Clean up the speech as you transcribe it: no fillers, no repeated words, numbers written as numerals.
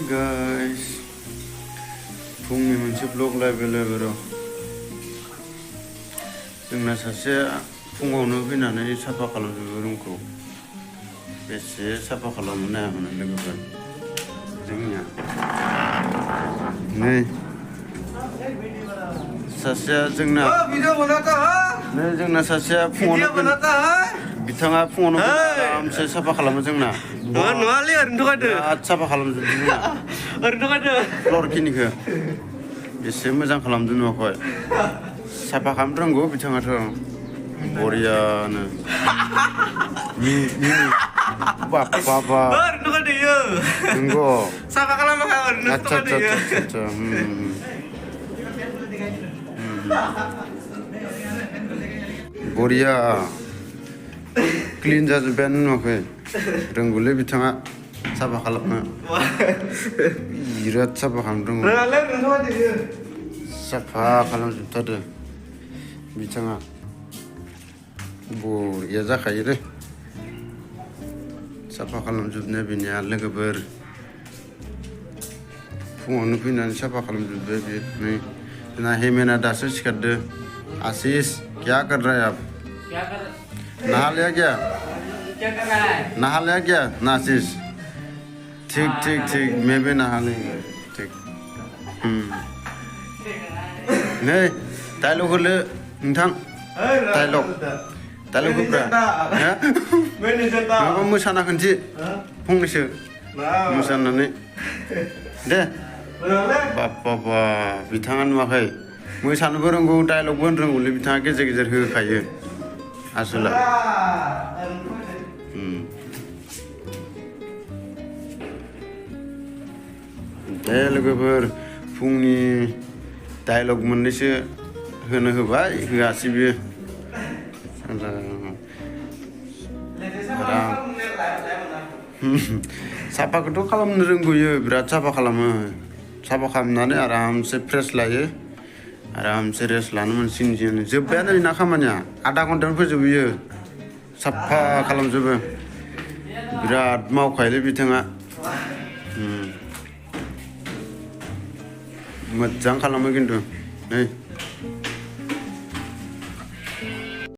guys, फुंनि मोनसे blog लायबो र' जोंना सासे फुङावनो फैनानै साफा खालामजोबो रुमखौ बेसे साफा खालामनो नायामोन लोगोफोर जोंनिया नै सासेया जोंना नै जोंना सासेया फुङावनो बिथाङा फुङावनो आरामसे साफा खालामो जोंना नङालै ओरैनो थगायदो बिराद साफा खालामजोबो जोंना ओरैनो थगायदो फ्ल'रखिनिखौ बेसे मोजां खालामदों नुवाखै साफा खालामनो रोंगौ बिथाङाथ' बरियानो बाबा ओरैनो थगायदो नंगौ साफा खालामाखै ओरैनो आच्छा थगायदो बरिया क्लिन जाजोब्बायानो नुवाखै रोंगौलै बिथाङा साफा खालामनो बिराद साफा खालामनो रोंगौ रोङालै ओरैनो थगायदो साफा खालामजोबथारदो बिथाङा बरिया जाखायो रे साफा खालामजोबनाया बिनिया लोगोफोर फुङावनो फैनानै साफा खालामजोबबाय बे नै जोंना हेमेना दासो सिखारदो आशीष क्या कर रहा है आप नहा लिया क्या नहा लिया क्या ना आशीष ठीक ठीक ठीक मैं भी नहा लेंगे ठीक नै डायलग होलो नोंथां डायलग होब्रा माबा मोसाना खोन्थि फंनैसो मोसानानै दे बाबा बिथाङा नुवाखै मोसानोबो रोंगौ डायलगबो रोंगौलै बिथाङा गेजेर गेजेर होखायो आसोला दे लोगोफोर फुंनि डायलग मोननैसो होनो होबाय होआसै बियो साफाखौथ' खालामनो रोंगौयो बिराद साफा खालामो साफा खालामनानै आरामसे फ्रेस लायो आरामसे रेस्ट लानो मोनसिगोन जोब्बायानो बेना खामानिया आधा घन्टायावनो फोजोबहैयो साफा खालामजोबो बिराद मावखायोलै बिथाङा मोजां खालामो खिन्थु नै